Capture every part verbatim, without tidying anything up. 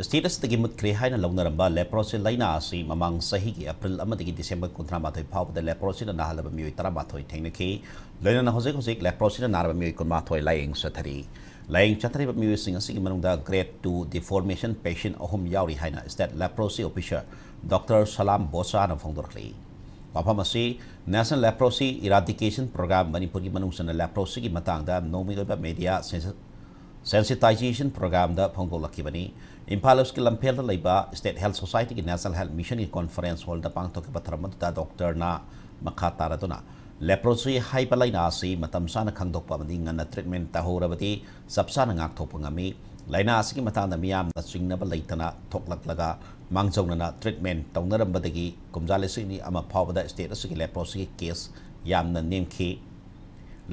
State ꯑꯁꯤꯗꯒꯤ ꯃꯨꯠꯈ꯭ꯔꯦ ꯍꯥꯏꯅ ꯂꯧꯅꯔꯝꯕ leprosy ꯂꯥꯏꯅꯥ ꯑꯁꯤ ꯃꯃꯥꯡ ꯆꯍꯤꯒꯤ April ꯑꯃꯗꯒꯤ December ꯀꯨꯟꯊ꯭ꯔꯥ ꯃꯥꯊꯣꯏ ꯐꯥꯎꯕꯗ leprosyꯅ ꯅꯥꯍꯜꯂꯕ ꯃꯤꯑꯣꯏ ꯇꯔꯥꯃꯥꯊꯣꯏ ꯊꯦꯡꯅꯈꯤ꯫ ꯂꯣꯏꯅꯅ ꯍꯧꯖꯤꯛ ꯍꯧꯖꯤꯛ leprosyꯅ ꯅꯥꯔꯕ ꯃꯤꯑꯣꯏ ꯀꯨꯟꯃꯥꯊꯣꯏ ꯂꯥꯌꯦꯡ ꯆꯠꯊꯔꯤ꯫ ꯂꯥꯌꯦꯡ ꯆꯠꯊꯔꯤꯕ ꯃꯤꯑꯣꯏꯁꯤꯡ ꯑꯁꯤꯒꯤ ꯃꯅꯨꯡꯗ grade two deformation patient ꯑꯍꯨꯝ ꯌꯥꯎꯔꯤ ꯍꯥꯏꯅ State Leprosy Officer Doctor Salam Bosa ꯅ ꯐꯣꯡꯗꯣꯔꯛꯂꯤ꯫ ꯋꯥꯐꯝ ꯑꯁꯤ National Leprosy Eradication Program ꯃꯅꯤꯄꯨꯔꯒꯤ ꯃꯅꯨꯡ ꯆꯟꯅ leprosyꯒꯤ ꯃꯇꯥꯡꯗ ꯅꯣꯡꯃꯒꯤ ꯑꯣꯏꯕ media sensitization programꯗ ꯐꯣꯡꯗꯣꯛꯂꯛꯈꯤꯕꯅꯤ꯫ ꯏꯝꯐꯥꯜ ꯏꯁꯀꯤ ꯂꯝꯐꯦꯜꯗ ꯂꯩꯕ State Health Societyꯒꯤ National Health Missionꯒꯤ conference hallꯗ ꯄꯥꯡꯊꯣꯛꯈꯤꯕ ꯊꯧꯔꯝ ꯑꯗꯨꯗ doctorꯅ ꯃꯈꯥ ꯇꯥꯔꯗꯨꯅ leprosy ꯍꯥꯏꯕ ꯂꯥꯏꯅꯥ ꯑꯁꯤ ꯃꯇꯝ ꯆꯥꯅ ꯈꯪꯗꯣꯛꯄ ꯑꯃꯗꯤ ꯉꯟꯅ treatment ꯇꯧꯍꯧꯔꯕꯗꯤ ꯆꯞ ꯆꯥꯅ ꯉꯥꯛꯊꯣꯛꯄ ꯉꯝꯃꯤ꯫ ꯂꯥꯏꯅꯥ ꯑꯁꯤꯒꯤ ꯃꯇꯥꯡꯗ ꯃꯤꯌꯥꯝꯅ ꯆꯤꯡꯅꯕ ꯂꯩꯇꯅ ꯊꯣꯛꯂꯛꯂꯒ ꯃꯥꯡꯖꯧꯅꯅ treatment ꯇꯧꯅꯔꯝꯕꯗꯒꯤ ꯀꯨꯝꯖꯥ ꯂꯤꯁꯤꯡ ꯑꯅꯤ ꯑꯃ ꯐꯥꯎꯕꯗ state ꯑꯁꯤꯒꯤ leprosyꯒꯤ case ꯌꯥꯝꯅ ꯅꯦꯝꯈꯤ꯫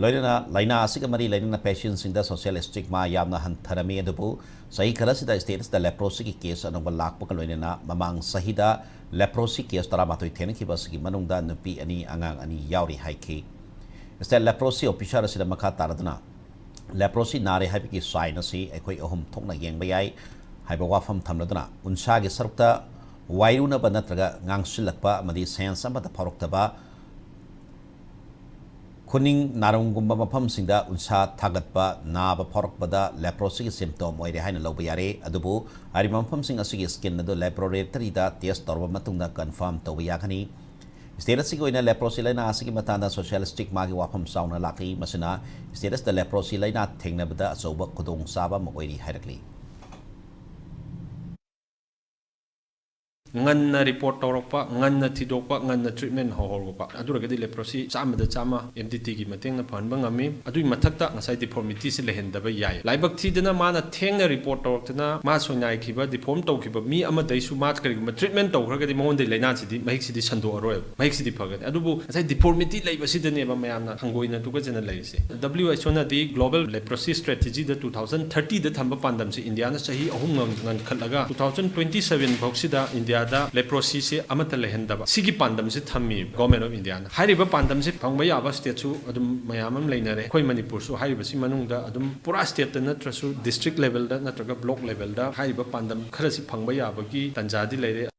ꯂꯣꯏꯅꯅ ꯂꯥꯏꯅꯥ ꯑꯁꯤꯒ ꯃꯔꯤ ꯂꯩꯅꯅ patientꯁꯤꯡꯗ social stigma ꯌꯥꯝꯅ ꯍꯟꯊꯔꯝꯃꯤ, ꯑꯗꯨꯕꯨ ꯆꯍꯤ ꯈꯔꯁꯤꯗ state ꯑꯁꯤꯗ leprosyꯒꯤ case ꯑꯅꯧꯕ ꯂꯥꯛꯄꯒ ꯂꯣꯏꯅꯅ ꯃꯃꯥꯡ ꯆꯍꯤꯗ leprosy case ꯇꯔꯥꯃꯥꯊꯣꯏ ꯊꯦꯡꯅꯈꯤꯕ ꯑꯁꯤꯒꯤ ꯃꯅꯨꯡꯗ ꯅꯨꯄꯤ ꯑꯅꯤ, ꯑꯉꯥꯡ ꯑꯅꯤ ꯌꯥꯎꯔꯤ ꯍꯥꯏꯈꯤ꯫ State Leprosy Officer ꯑꯁꯤꯅ ꯃꯈꯥ ꯇꯥꯔꯗꯨꯅ leprosy ꯅꯥꯔꯦ ꯍꯥꯏꯕꯒꯤ sign ꯑꯁꯤ ꯑꯩꯈꯣꯏ ꯑꯍꯨꯝ ꯊꯣꯛꯅ ꯌꯦꯡꯕ ꯌꯥꯏ ꯍꯥꯏꯕ ꯋꯥꯐꯝ ꯊꯝꯂꯗꯨꯅ ꯎꯟꯁꯥꯒꯤ ꯁꯔꯨꯛꯇ ꯋꯥꯏꯔꯨꯅꯕ ꯅꯠꯇ꯭ꯔꯒ ꯉꯥꯡꯁꯤꯜꯂꯛꯄ ꯑꯃꯗꯤ sense ꯑꯃꯠꯇ ꯐꯥꯎꯔꯛꯇꯕ, ꯈꯨꯅꯤꯡ ꯅꯥꯔꯨꯡꯒꯨꯝꯕ ꯃꯐꯝꯁꯤꯡꯗ ꯎꯟꯁꯥ ꯊꯥꯒꯠꯄ, ꯅꯥꯕ ꯐꯥꯎꯔꯛꯄꯗ leprosyꯒꯤ symptom ꯑꯣꯏꯔꯦ ꯍꯥꯏꯅ ꯂꯧꯕ ꯌꯥꯔꯦ꯫ ꯑꯗꯨꯕꯨ ꯍꯥꯏꯔꯤꯕ ꯃꯐꯝꯁꯤꯡ ꯑꯁꯤꯒꯤ skin ꯑꯗꯨ laboratoryꯗ test ꯇꯧꯔꯕ ꯃꯇꯨꯡꯗ confirm ꯇꯧꯕ ꯌꯥꯒꯅꯤ꯫ State ꯑꯁꯤꯒꯤ ꯑꯣꯏꯅ leprosy ꯂꯥꯏꯅꯥ ꯑꯁꯤꯒꯤ ꯃꯇꯥꯡꯗ social stigmaꯒꯤ ꯋꯥꯐꯝ ꯆꯥꯎꯅ ꯂꯥꯛꯂꯤ꯫ ꯃꯁꯤꯅ state ꯑꯁꯤꯗ leprosy ꯂꯥꯏꯅꯥ ꯊꯦꯡꯅꯕꯗ ꯑꯆꯧꯕ ꯈꯨꯗꯣꯡꯆꯥꯕ ꯑꯃ ꯑꯣꯏꯔꯤ ꯍꯥꯏꯔꯛꯂꯤ꯫ ꯉꯟꯅ report ꯇꯧꯔꯛꯄ, ꯉꯟꯅ ꯊꯤꯗꯣꯛꯄ, ꯉꯟꯅ treatment ꯍꯧꯍꯧꯔꯛꯄ, ꯑꯗꯨ ꯑꯣꯏꯔꯒꯗꯤ leprosy ꯆꯥꯝꯃꯗ ꯆꯥꯝꯃ MDTꯒꯤ ꯃꯇꯦꯡꯅ ꯐꯍꯟꯕ ꯉꯝꯃꯤ꯫ ꯑꯗꯨꯒꯤ ꯃꯊꯛꯇ ꯉꯁꯥꯏ deformityꯁꯤ ꯂꯩꯍꯟꯗꯕ ꯌꯥꯏ꯫ ꯂꯥꯏꯕꯛ ꯊꯤꯗꯅ ꯃꯥꯅ ꯊꯦꯡꯅ report ꯇꯧꯔꯛꯇꯅ ꯃꯥ ꯁꯣꯏꯅꯥꯏꯈꯤꯕ, deform ꯇꯧꯈꯤꯕ ꯃꯤ ꯑꯃꯗꯩꯁꯨ ꯃꯥ ꯀꯔꯤꯒꯨꯝꯕ treatment ꯇꯧꯈ꯭ꯔꯒꯗꯤ ꯃꯉꯣꯟꯗꯒꯤ ꯂꯥꯏꯅꯥꯁꯤꯗꯤ, ꯃꯍꯤꯛꯁꯤꯗꯤ ꯁꯟꯗꯣꯛꯑꯔꯣꯏꯕ, ꯃꯍꯤꯛꯁꯤꯗꯤ ꯐꯒꯅꯤ꯫ ꯑꯗꯨꯕꯨ ꯉꯁꯥꯏ deformity ꯂꯩꯕꯁꯤꯗꯅꯦꯕ ꯃꯌꯥꯝꯅ ꯍꯪꯒꯣꯏꯅ ꯇꯨꯀꯠꯆꯅ ꯂꯩꯔꯤꯁꯦ꯫ WHOꯅꯗꯤ global leprosy strategyꯗ two thousand thirtyꯗ ꯊꯝꯕ ꯄꯥꯟꯗꯝꯁꯦ ꯏꯟꯗꯤꯌꯥꯅ ꯆꯍꯤ ꯑꯍꯨꯝ ꯉꯟ-, ꯉꯟꯈꯠꯂꯒ two thousand twenty seven ꯐꯥꯎꯁꯤꯗ ꯏꯟꯗꯤꯌꯥ ꯗ ꯂꯦꯄ꯭ꯔꯣꯁꯤꯁꯦ ꯑꯃꯠꯇ ꯂꯩꯍꯟꯗꯕ, ꯁꯤꯒꯤ ꯄꯥꯟꯗꯝꯁꯦ ꯊꯝꯃꯤ ꯒꯣꯔꯃꯦꯟ ꯑꯣꯐ ꯏꯟꯗꯤꯌꯥꯅ꯫ ꯍꯥꯏꯔꯤꯕ ꯄꯥꯟꯗꯝꯁꯦ ꯐꯪꯕ ꯌꯥꯕ ꯁ꯭ꯇꯦꯠꯁꯨ ꯑꯗꯨꯝ ꯃꯌꯥꯝ ꯑꯃ ꯂꯩꯅꯔꯦ꯫ ꯑꯩꯈꯣꯏ ꯃꯅꯤꯄꯨꯔꯁꯨ ꯍꯥꯏꯔꯤꯕꯁꯤ ꯃꯅꯨꯡꯗ ꯑꯗꯨꯝ ꯄꯨꯔꯥ ꯁ꯭ꯇꯦꯠꯇ ꯅꯠꯇ꯭ꯔꯁꯨ ꯗꯤꯁꯇ꯭ꯔꯤꯛ ꯂꯦꯚꯦꯜꯗ ꯅꯠꯇ꯭ꯔꯒ ꯕ꯭ꯂꯣꯛ ꯂꯦꯚꯦꯜꯗ ꯍꯥꯏꯔꯤꯕ ꯄꯥꯟꯗꯝ ꯈꯔꯁꯤ ꯐꯪꯕ ꯌꯥꯕꯒꯤ ꯇꯥꯟꯖꯥꯗꯤ ꯂꯩꯔꯦ꯫